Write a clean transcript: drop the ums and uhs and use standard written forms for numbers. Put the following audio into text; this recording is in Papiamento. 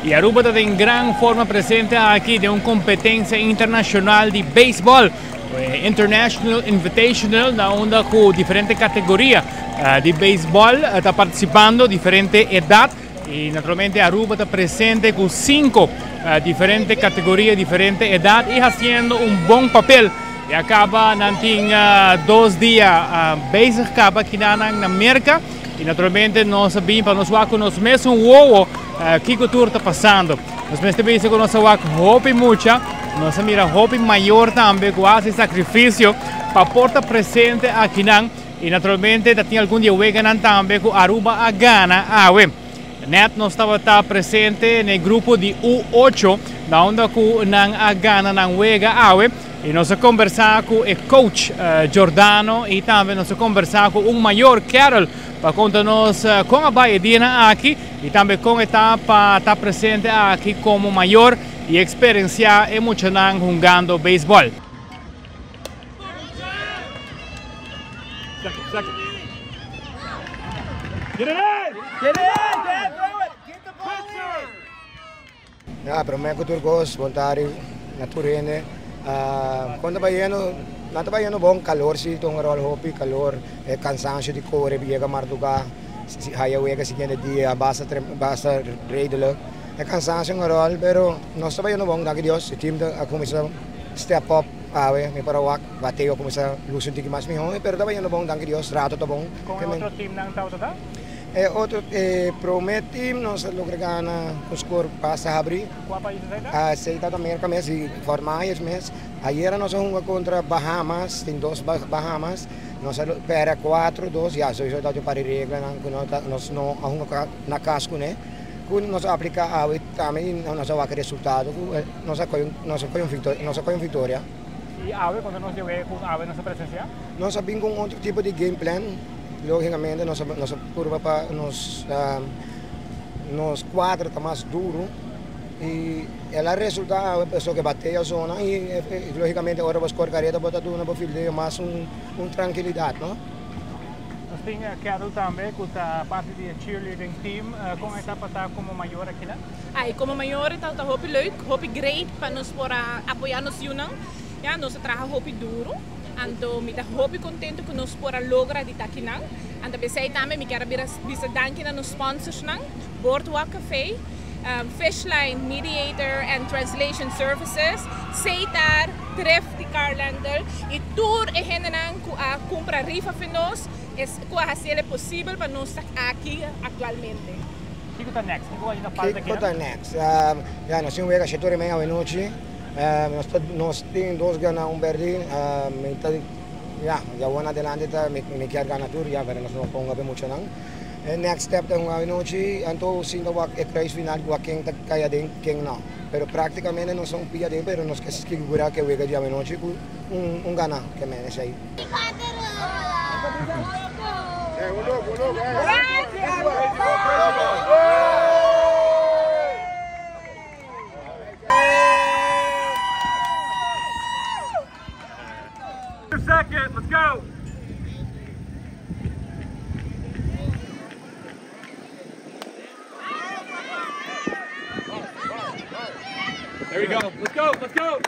Y Aruba ta den gran forma presente aki den un competencia internacional di baseball, International Invitational, na unda cu diferente categoria di baseball ta participando, diferente edad. Y naturalmente Aruba ta presente cu cinco diferente categoria, diferente edad y haciendo un bon papel. Y caba nan tin 2 dia bezig caba aki na Merca y naturalmente nos a bin pa nos wak nos mesun wowo kico tur ta pasando. Nos mester bisa cu nos a wak hopi mucha, nos a mira hopi mayor tambe cu a haci sacrificio pa por ta presente aki nan y naturalmente tin algun dia weganan tambe cu Aruba a gana awe. Net nos tabata presente den grupo di U8, na unda cu nan a gana nan wega awe. Y nos a combersa cu e coach Giordano y tambe nos a combersa cu un mayor, Carol, pa conta nos con a bay e dia aki y tambe con ta pa ta presente aki como mayor y experiencia e muchanan hungando baseball. Second, second. Get it in! Get it in! Dad, throw it! Get the ball in! Ja, prome cu tur cos, bon tardi na tur hende. Con ta bayendo, nan ta bayendo bon, calor si ta un rol hopi, calor, cansancio di core, yega marduga, haya wega siguiente dia, basta, basta redelijk. E cansancio un rol, pero nos ta bayendo bon, danki Dios, e team a cuminsa step up, awe, mi por a wak, bateo cuminsa luci un tiki mas miho, pero ta bayendo bon, danki Dios, trato ta bon. Con otro team nan ta? Otro prome team nos a logra gana cu score basta habri. Cua pais esey? Esey ta America mes y Fort Myers mes. Ayera nos a hunga contra Bahamas, tin dos Bahamas. Nos a perde 4-2, ya sowieso dat pa regla nan cu nos no a hunga na cas cu ne. Cu nos a aplica awe tambe nos a wak resultado cu nos a coy un victoria. Y awe, cuando nos yega cu awe nos a presencia? Nos a bin cu otro tipo di game plan. Logicamente, nos curva pa nos cuadra ta mas duro y el a resulta eso cu batea zona y logicamente ora bo score careda bo ta duna bo fildeo mas un tranquilidad, no? Nos tin Carol tambe, cu ta parti di cheerleading team. Con ta pa como mayor aki, no? Ay, como mayor ta hopi leuk, hopi great pa nos por apoya nos yiunan. Ja, nos a traha hopi duro. Anto mi ta hopi contento cu nos por a logra di ta aki nan. Anto pesey tambe mi kier bisa danki na nos sponsors nan, Boardwalk Café, Fishline Mediator and Translation Services, Seitar, Thrifty Car Rental y tur e hendenan cu a cumpra rifa pa nos, es cu a haci posibel pa nos ta aki actualmente. Kico ta next? Kico ainda falta aki? Kico ta next? Ja, nos tin wega 7:30 anochi. Nos tin dos gana, un perdi. Ja, ya awor adelante ta, mi kier gana tur, ja, pero nos no ponga pe mucho nan. Next step ta un anochi, anto sinta wak e kruisfinal, wak ken ta cay aden, ken no. Pero practicamente nos ta un pia aden, pero nos kier sigura cu wega di anochi un gana, cu men esey. Un loco, un loco. Second, let's go. There we go. Let's go. Let's go.